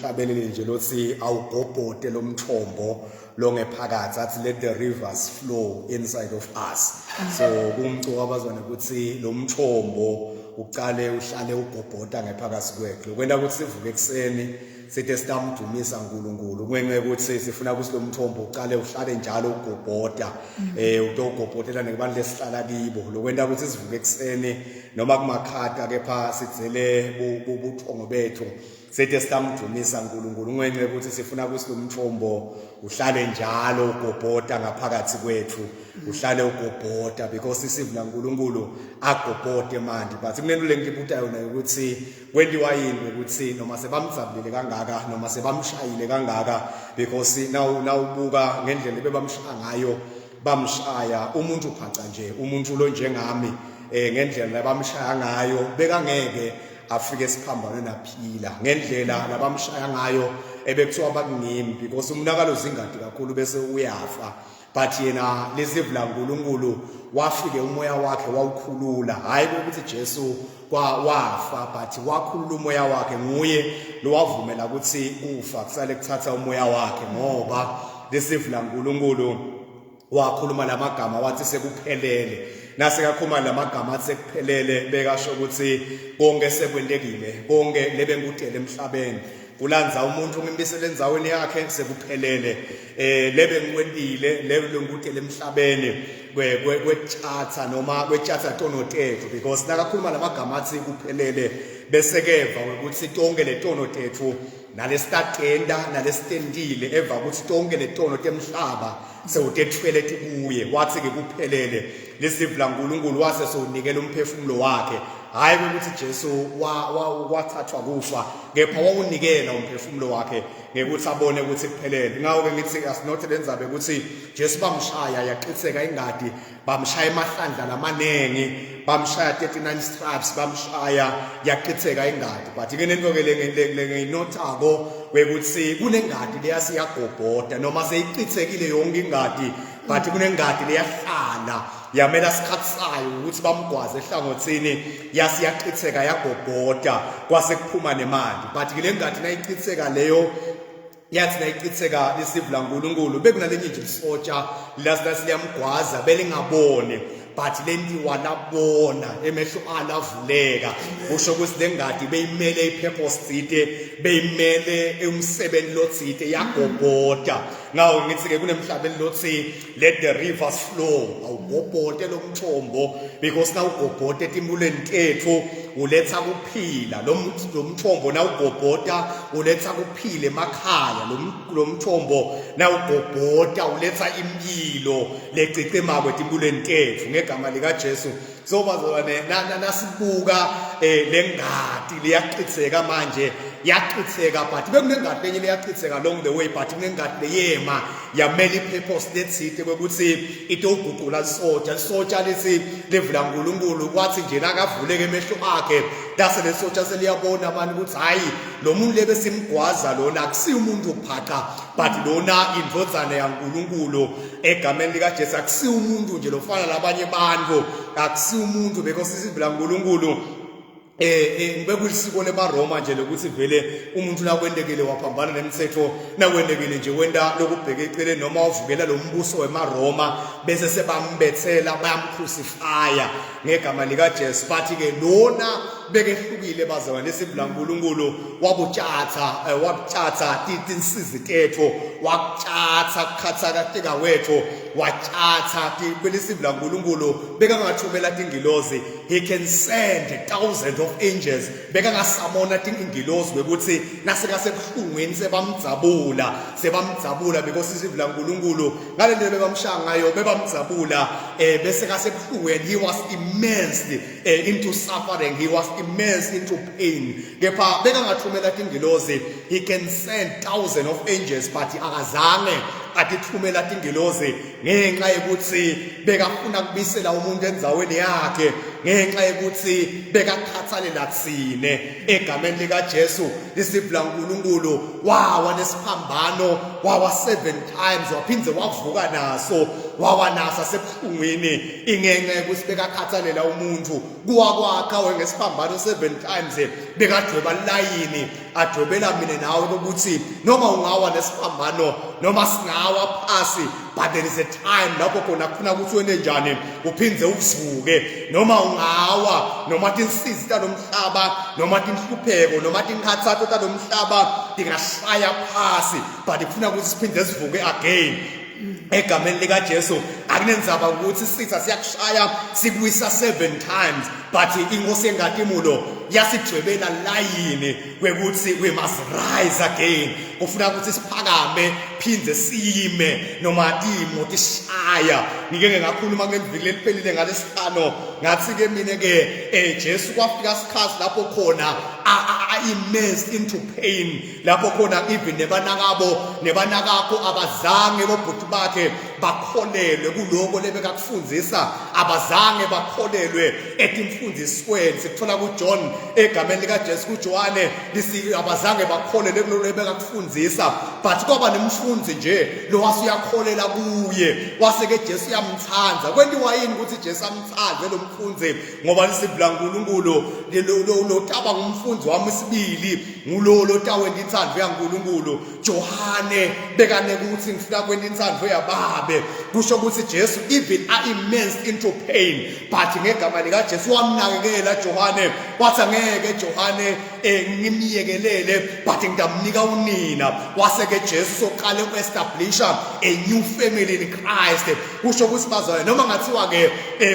Hlabelele nje lothi awugobhote lomthombo longephakathi, athi let the rivers flow inside of us. So kumcuka abazwane ukuthi lo mthombo uqale uhlale ugobhota ngephakathi kwethu. Lokwenta ukuthi sivuke ekuseni sithe sitamdumisa uNkulunkulu kungenxa yokuthi sifuna ukuthi lo mthombo uqale uhlale njalo ugobhota, utogobhotela nekubantu lesihlala kibo. Lokwenta ukuthi sivuke ekuseni noma kumakhata, kepha sidzele buthongo bethu, sithe sitamdumisa uNkulunkulu ngenxa yokuthi sifuna ukuthi lo mthombo uhlale njalo ugobhota ngaphakathi kwethu, uhlale ugobhota because isivu laNkulunkulu agobhote manje. But kunento lengibuta yona ukuthi kwentiwa yini ukuthi noma sebamdzabulile kangaka, noma sebamshayile kangaka, because now nawubuka ngendlela ebebamshaya ngayo, bamshaya umuntu phaca nje, umuntu lo njengami, ngendlela labamshaya ngayo bekangeke afike esiphambanweni aphila ngendlela labamshaya ngayo. Ebekuthiwa bakungimi because umonakalo zingadi kakhulu bese uyafa, but yena lesivu laNkulunkulu wafike umoya wakhe wawukhulula. Hayi ukuthi Jesu kwa wafa, but wakhulula umoya wakhe. Nguye lowavumela ukuthi kufa kusale kuthatha umoya wakhe, ngoba lesivu laNkulunkulu wakhuluma lamagama wathi sekuphelele. Nasekakhuluma lamagama athi sekuphelele, bekasho ukuthi konke sekwentekile, konke lebengikudele emhlabeni kulanza umuntu ngimbisele endzaweni yakhe, sekuphelele. Lebe ngikwentile, lebe ngikudele emhlabeni kwetshatha noma kwetshatha tono tethu, because nakakhuluma lamagama athi kuphelele, bese keva ukuthi tonke letono tethu nalesitatenda nalesitendile, eva ukuthi tonke letono temhlaba sewutethwele tikuye. Wathi ke kuphelele, lisivu laNkulunkulu wase sewunikela umphefumulo wakhe. Hayi ukuthi Jesu wathathwa kufa, kepha wawunikela umphefumulo wakhe ngekuthi abone ukuthi kuphelele. Ngawo ke ngithi asinothe lenzabe ukuthi Jesu bamshaya yaqitheka ingadi, bamshaya emahlandla lamanengi, bamshaya 39 stripes, bamshaya yaqitheka ingadi. But ke lento ke lengiyinothako wekuthi kunengadi leyasiyagobhoda noma seyichithekile yonke ingadi, but kunengadi leyahlala yamela isikhathi sayo ukuthi bamgwaze ehlangothini, yasiyachitheka yagobhoda, kwase kuphuma nemali. But ke le ngadi nayichitheka leyo, yathi nayichitheka lisivu laNkulunkulu, bekunalenye nje lisotsha lasiliyamgwaza belingaboni, but lentiwa labona, emehlo alavuleka. Kusho ukuthi lengadi beyimele ipurpose tsite, beyimele umsebenzi lotsite, yagobhoda. Ngawo ngithi ke kunemhlabeni lothi let the rivers flow, awugobhote lo mthombo, because nawugobhote etimpilweni tethu uletha kuphila. Lo mthombo nawugobhota uletha kuphila emakhaya. Lo mthombo nawugobhota uletha impilo lecicimako etimpilweni tethu ngegama likaJesu. So bazalwane, nasibuka lengadi liyachitheka manje, yachitheka, but bekunengadi lenye leyachitheka along the way, but kunengadi leyema yamela ipurpose letsite kwekuthi itoguqula lisotsha. Lisotsha lithi levula uNkulunkulu, kwathi nje nakavuleke emehlo akhe, lase lesotsha seliyabona mani ukuthi hayi, lo muntu lebe simgwaza lona akusiyo umuntu ophaqa, but lona indvodzana yaNkulunkulu egameni likaJesu. Akusiyo umuntu nje lofana labanye abantu, akusiyo umuntu, because isivula uNkulunkulu ngibekulisiko lemaRoma nje lokuthi vele umuntu nakwentekile waphambana nemithetho, nakwentekile nje wenta lokubheka eceleni noma wavukela lo mbuso wemaRoma, bese sebambethela, bayamcrucifya ngegama likaJesu. Bathi ke lona bekehlukile bazalwane, lesivula uNkulunkulu wabutshatha, wabutshatha tinsizi tethu, wakutshatha kukhathakatika kwethu, watshatha kwelisivula uNkulunkulu. Bekangathumela tingilozi, he can send thousands of angels, bekangasamona tingilozi kwekuthi nasekasebuhlungwini sebamdzabula, sebamdzabula, because isivula uNkulunkulu ngale ndlela bebamshaya ngayo, bebamdzabula, bese kasebuhlungwini. He was immensely into suffering, he was immense into pain, kepha bekangathumela tingilozi. He can send thousands of angels, but akazange atithumela tingilozi ngenxa yokuthi bekafuna kubisela umuntu endzaweni yakhe. Ngenxa yokuthi bekakhathalela thine. Egameni likaJesu, lisibla uNkulunkulu wawa nesiphambano, wawa 7 times, waphinde wavuka naso, wawa naso asebuhlungwini, ingenxa yokuthi bekakhathalela umuntu. Kuwa kwakhe awe ngesiphambano 7 times, bekadweba layini, adwebela mina nawe ukuthi noma ungawa nesiphambano, noma singawa phasi, but there is a time lapho khona kufuna ukuthi wene njani, uphinde uvuke. Noma ungawa, noma tinsizi talomhlaba, noma tinhlupheko, noma tinkhathato talomhlaba tingashaya phasi, but kufuna ukuthi siphinde sivuke again egameni likaJesu. Akunenzaba ukuthi isitha siyakushaya, sikuwisa 7 times, but inkosi yenkazimulo yasidwebela layini kwekuthi we must rise again. Ufuna ukuthi siphakame, phinde sime noma timo tishaya. Ngike ngakhuluma kuleli viki leliphelile ngalesihlanu, ngathi ke mina ke Jesu kwafika isikhathi lapho khona immersed into pain, lapho khona even nebanakabo nebanakakho abazange bobhuti bakhe bakholelwe kuloko lebekakufundisa, abazange bakholelwe etimfundisweni. Sikuthola kuJohn egameni likaJesu, kuJohane lisi, abazange bakholelwe kuloko lebekakufundisa, but kwaba nemfundi nje lo wasuyakholela kuye, wase ke Jesu uyamthanda. Kwentiwa yini ukuthi Jesu amthande lo mfundi? Ngoba lisibla uNkulunkulu lo taba ngumfundi wami isibili, ngulo lotawenta intsandvo yaNkulunkulu. Johane bekane ukuthi ngifuna kwenta intsandvo yababe. Kusho ukuthi Jesu even a immense into pain, but ngegama likaJesu wamnakekela Johane, wathi angeke Johane ngimyekelele, but ngitamnika unina. Wase ke Jesu soqala uestablisha a new family in Christ. Kusho ukuthi bazalwane, noma ngathiwa ke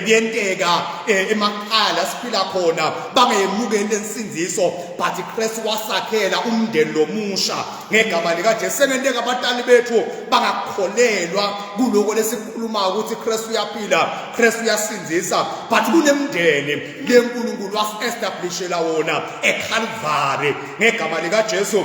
kuyenteka emakhaya la siphila khona bangeyemukeli lensindiso, but Christ wasakhela umndeni lomusha ngegama likaJesu. Sengenteka abatali bethu bangakholelwa kuloko lesikhuluma ukuthi Christ uyaphila, Christ uyasindzisa, but kunemndeni leNkulunkulu wasi-establishela wona eCalvary ngegama likaJesu.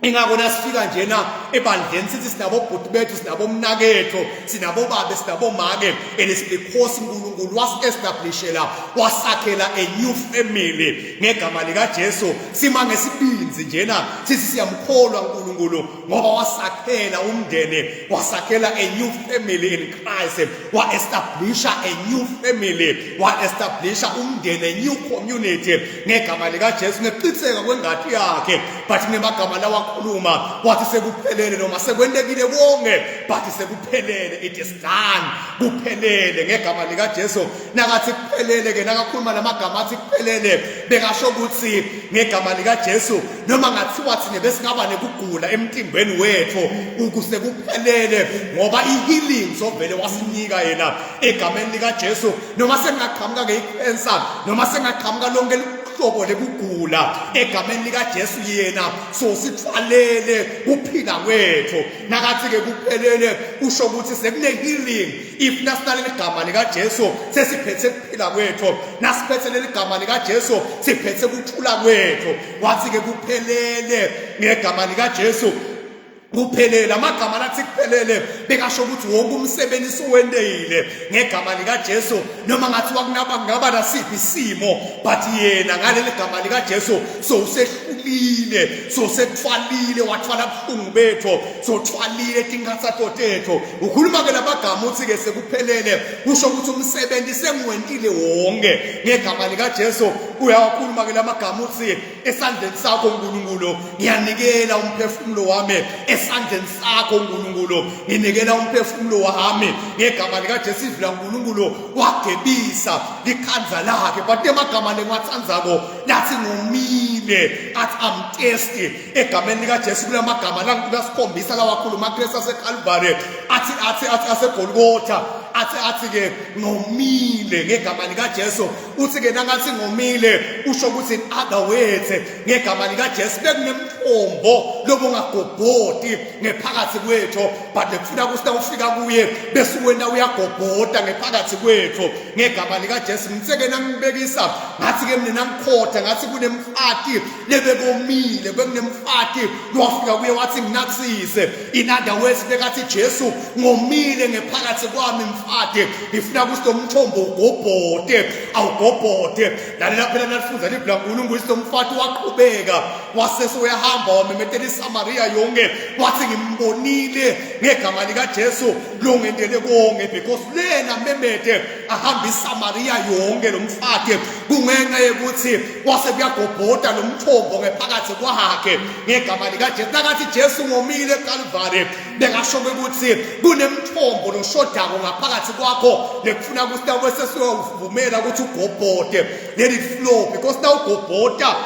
Ingakho nasifika njena ebandleni sithi sinabobhuti bethu, sinabomnakethu, sinabobabe, sinabomake, and it's because uNkulunkulu wasi-establishela, wasakhela a new family ngegama likaJesu. Sima ngesibinzi njena sithi siyamkholwa uNkulunkulu ngoba wasakhela umndeni, wasakhela a new family in Christ, wa-establisha a new family, wa-establisha umndeni, a new community ngegama likaJesu, ngekuchitheka kwengati yakhe. But nemagama lawakhuluma wathi sekuphelele, noma sekwentekile konke, but sekuphelele, it is done, kuphelele ngegama likaJesu. Nakathi kuphelele ke, nakakhuluma lamagama athi kuphelele, bekasho ukuthi ngegama likaJesu noma ngathiwa thina besingaba nekugula emtimbeni wethu, ukusekuphelele ngoba i-healing sovele wasinika yena egameni likaJesu. Noma sengaqhamuka ngeyicancer, noma sengaqhamuka lonke hlobo lekugula, egameni likaJesu yena sosithwalele kuphila kwethu. Nakathi ke kuphelele, usho ukuthi sekune healing. If nasinaleli gama likaJesu sesiphethe kuphila kwethu, nasiphethe leli gama likaJesu siphethe kuthula kwethu. Wathi ke kuphelele ngegama likaJesu, kuphelele. Amagama lathi kuphelele bekasho ukuthi wonke umsebenzi suwentile ngegama likaJesu. Noma ngathi wakunaba ngaba nasiphi isimo, but yena ngaleli gama likaJesu sowusehlulile, sowusethwalile, wathwala buhlungu bethu, sothwalile tinkhathato tethu. Ukhuluma ke lamagama uthi ke sekuphelele, kusho ukuthi umsebenzi sengiwentile wonke ngegama likaJesu. Uyawakhuluma ke lamagama uthi esandleni sakho uNkulunkulu ngiyanikela umphefumulo wami, esandleni sakho uNkulunkulu nginikela umphefumulo wami ngegama likaJesu. Izwi laNkulunkulu wagebisa likhandza lakhe, but emagama lengiwatsandzako lathi ngomile, athi I'm thirsty egameni likaJesu. Kulamagama lasikhombisa lawakhuluma Kristu aseCalvary, athi athi athi aseGolgotha, athi athi ke ngomile ngegama likaJesu. Uthi ke nangathi ngomile, usho ukuthi in other words ngegama likaJesu bekunemthombo lobungagobhoti ngephakathi kwethu, but lekufuna ukuthi nawufika kuye bese wena uyagobhota ngephakathi kwethu ngegama likaJesu. Ngitseke nangibekisa ngathi ke mina nangikhotha ngathi kunemfati lebekomile, bekunemfati lowafika kuye wathi nginathise. In other words, bekathi Jesu ngomile ngephakathi kwami mfati, ngifuna ukuthi lo mthombo ugobhote, awugobhote. Lalela phela nalifunza livi laNkulunkulu, lo mfati waqhubeka wasese uyahamba wamemetela iSamaria yonke, wathi ngimbonile ngegama likaJesu longentele konke, because lena memete ahamba iSamaria yonke lo mfati kungenxa yokuthi wase kuyagobhoda lo mthombo ngephakathi kwakhe ngegama likaJesu. Nakathi Jesu ngomile eCalvary, bekasho ukuthi kunemthombo loshodako ngaphakathi kwakho lekufuna ukuthi nawe sesiyovumela ukuthi ugobhode, let it flow, because nawugobhoda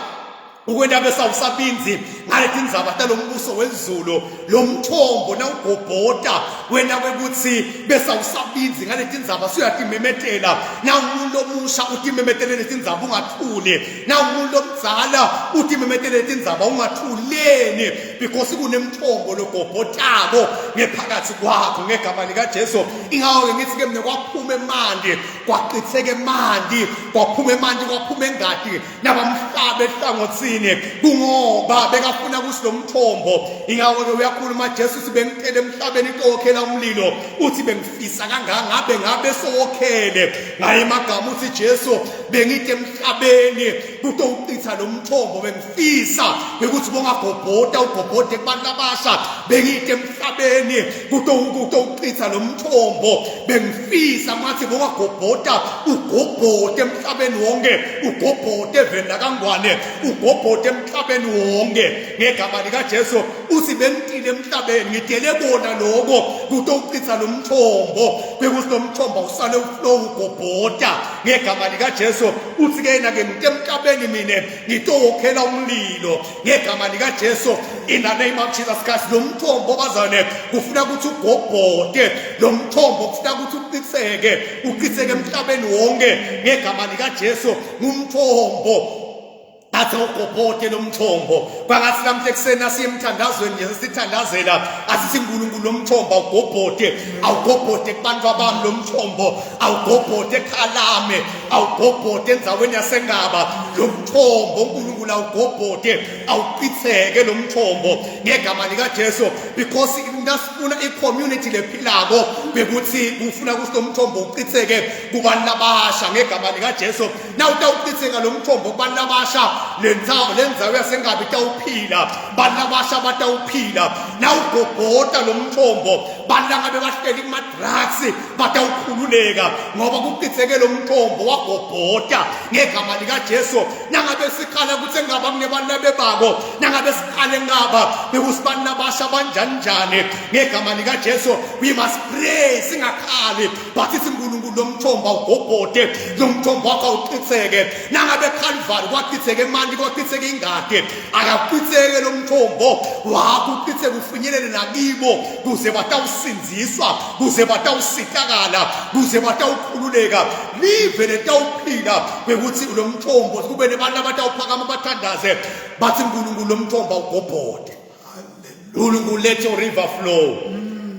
ukwenta bese awusabinzi ngaleti ndzaba talombuso wezulu. Lo mthombo nawugobhota wena kwekuthi bese awusabinzi ngaleti ndzaba, suyatimemetela. Nawumuntu omusha utimemetele leti ndzaba, ungathuli. Nawumuntu omdzala utimemetele leti ndzaba, ungathuleni, because kunemthombo logobhotako ngephakathi kwakho ngegama likaJesu. Ingawo-ke ngithi-ke mina kwaphuma emanti, kwachitheka emanti, kwaphuma emanti, kwaphuma engati nabamhlaba ehlangothini, kungoba bekafuna ukuthi lo mthombo. Ingakho-ke uyakhuluma Jesu uthi bengitele emhlabeni itowokhela umlilo, uthi bengifisa kangaka ngabe ngabe sowokhele ngaye emagama. Uthi Jesu bengite emhlabeni kutowuchitha lo mthombo, bengifisa ukuthi bongagobhoda ugobhode kubantu abasha. Bengite emhlabeni kutowuchitha lo mthombo, bengifisa ngathi bongagobhoda ugobhode emhlabeni wonke, ugobhode eveni lakaNgwane, ugobhode emhlabeni wonke ngegama likaJesu. Uthi bengitile emhlabeni ngidele bona lokho kutowuchitha lo mthombo, bekuthi lo mthombo usale uflow ugobhoda ngegama likaJesu. Uthi ke yena ke ngite emhlabeni mina ngitowokhela umlilo ngegama likaJesu, in the name of Jesus Christ. Lo mthombo bazane kufuna ukuthi ugobhode, lo mthombo kufuna ukuthi uchitheke, uchitheke emhlabeni wonke ngegama likaJesu. Ngumthombo athi ugobhote lo mthombo. Kwangathi namhla ekuseni asiye emthandazweni nje sithandazela, asithi uNkulunkulu lo mthombo awugobhote, awugobhote kubantu abami, lo mthombo awugobhote ekhalame, awugobhote endzaweni yaseNgaba. Lo mthombo uNkulunkulu awugobhote, awuchitheke lo mthombo ngegama likaJesu, because nasifuna i-community lephilako bekuthi kufuna ukuthi lo mthombo uchitheke kubantu labasha ngegama likaJesu. Nawutawuchitheka lo mthombo kubantu labasha, lendzawo lendzawo yaseNgabi itawuphila, bantu labasha batawuphila. Nawugobhota lo mthombo, bantu langabe bahleli kuma-drugs batawukhululeka ngoba kuchitheke lo mthombo wagobhota ngegama likaJesu. Nangabe sikhala ukuthi engaba kunebantu labebako, nangabe sikhala engaba bekusibantu labasha banjani njani, ngegama likaJesu we must pray, singakhali, but ithi uNkulunkulu lo mthombo awugobhode, lo mthombo wakho awuchitheke. Nangabe Calvary kwachitheke emanti, kwachitheke ingadi, akachitheke lo mthombo wakho, uchitheke ufinyelele nakibo kuze batawusindziswa, kuze batawusitakala, kuze batawukhululeka, live letawuphila kwekuthi lo mthombo kube nebantu abatawuphakama bathandaze bathi uNkulunkulu lo mthombo awugobhode. Nkulunkulu, let your river flow,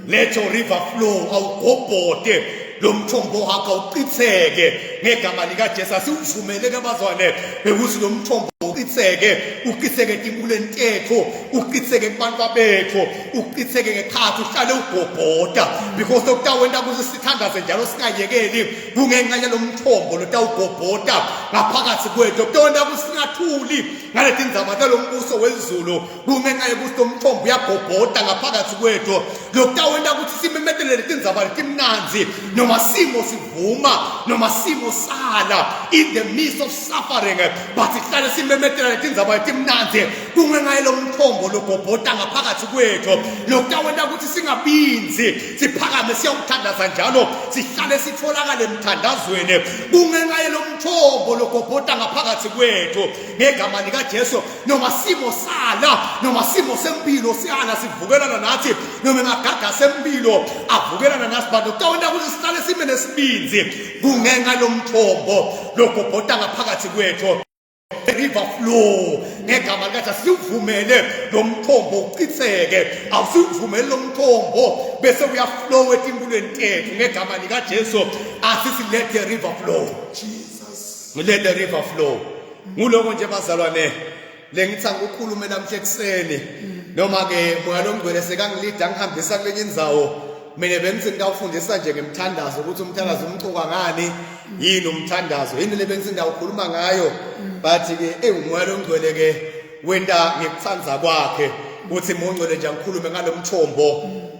let your river flow, awugobhode lo mthombo wakho, awuchitheke ngegama likaJesu. Asiwuvumele ke bazwane bekuthi lo mthombo uchitheke, uchitheke etimpilweni tethu, uchitheke kubantu babethu, uchitheke ngekhathi uhlale ugobhoda, because lokutawenta ukuthi sithandaze njalo singayekeli kungenxa yalo mthombo lotawugobhoda ngaphakathi kwethu. Kutawenta ukuthi singathuli ngaleti ndzaba talombuso wezulu kungenxa yokuthi lo mthombo uyagobhoda ngaphakathi kwethu. Lokutawenta ukuthi simemetele leti ndzaba letimnandzi noma simo sivuma noma simo sala, in the midst of suffering, but sihlale simemetela leti ndzaba letimnandzi kungenxa yalo mthombo logobhoda ngaphakathi kwethu. Lokutawenta ukuthi singabinzi, siphakame siyawuthandaza njalo, sihlale sitholakale emthandazweni kungenxa yalo mthombo logobhoda ngaphakathi kwethu ngegama likaJesu. Noma simo sala, noma simo sempilo siyala sivukelana nathi, noma emagagasi empilo avukelana nathi, bantu kutawenta ukuthi sihlale sime nesibinzi kungenxa yomthombo logobhoda ngaphakathi kwethu. River flow ngegama likaJesu. Siwuvumele lo mthombo uchitheke, awusiwuvumele lo mthombo bese uyaflow etimpilweni tethu ngegama likaJesu. Asithi let the river flow. Jesus. Let the river flow. Nguloko nje bazalwane lengithi angikukhulume namhla ekuseni, noma ke Moya loNgcwele sekangilida ngihambisa kulenye indzawo. Mina bengithi ngitawufundisa nje ngemthandazo, ukuthi umthandazo umcoka ngani, yini umthandazo, yini le bengithi ngitawukhuluma ngayo, but ke uMoya loNgcwele ke wenta ngekuthanda kwakhe ukuthi Moya oNgcwele nje angikhulume ngalomthombo,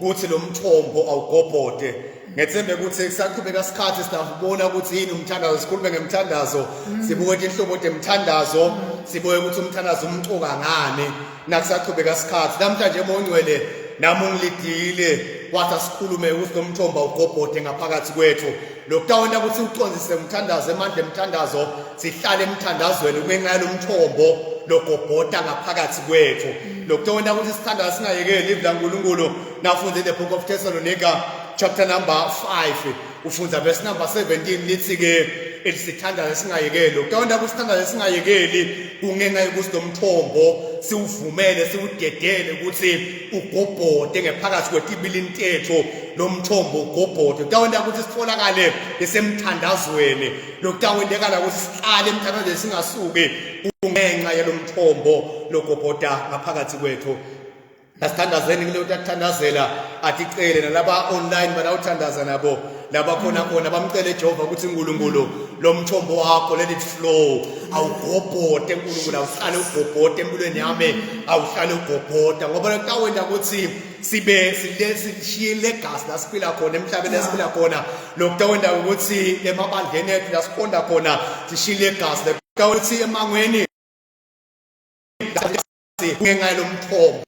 ukuthi lo mthombo awugobhode. Ngethembe ukuthi kusaqhubeka isikhathi sitawubona ukuthi yini umthandazo, sikhulume ngemthandazo, sibuke inhlobo temthandazo, sibuke ukuthi umthandazo umcoka ngani nakusaqhubeka isikhathi. Namhlanje Moya oNgcwele nami ungilidile wathi asikhulume ukuthi lo mthombo awugobhode ngaphakathi kwethu. Lokutawenta ukuthi ucondzise umthandazo, emandla emthandazo, sihlale emthandazweni kungenxa yalomthombo logobhoda ngaphakathi kwethu. Lokutawenta ukuthi sithandaze singayekeli. Izwi laNkulunkulu nafunde the Book of Thessalonica chapter number 5, ufunda verse number 17, lithi ke elisithandaze singayekeli. Lokutawenta ukuthi sithandaze singayekeli kungenxa yokuthi lo mthombo siwuvumele, siwudedele ukuthi ugobhode ngephakathi kwetibilini tethu. Lo mthombo ugobhode kutawenta ukuthi sitholakale esemthandazweni. Lokutawentekala ukuthi sihlale emthandazweni singasuki kungenxa yalo mthombo logobhoda ngaphakathi kwethu. Asithandazeni kuleyo utakuthandazela, aticele nalaba online balawuthandaza nabo laba khona khona, bamcele Jehova ukuthi uNkulunkulu lo mthombo wakho, let it flow, awugobhode uNkulunkulu, awuhlale ugobhode empilweni yami, awuhlale ugobhoda, ngoba lokutawenta ukuthi sibe sishiye legacy la siphila khona emhlabeni esiphila khona. Lokutawenta ukuthi emabandleni ethu la sikhonda khona sishiye legacy, lokutawuthi emangweni ngenxa yalomthombo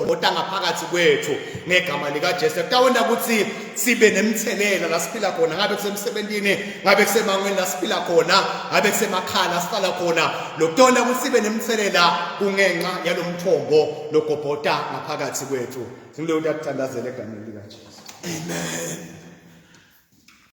ota ngaphakathi kwethu ngegama likaJesu. Kutawenta ukuthi sibe nemthelela la siphila khona, ngabe kusemsebentini, ngabe kusemangweni la siphila khona, ngabe kusemakhaya la sihlala khona. Lokutawenta ukuthi sibe nemthelela kungenxa yalomthombo logobhota ngaphakathi kwethu. Singuleyo utakuthandazela egameni likaJesu. Amen.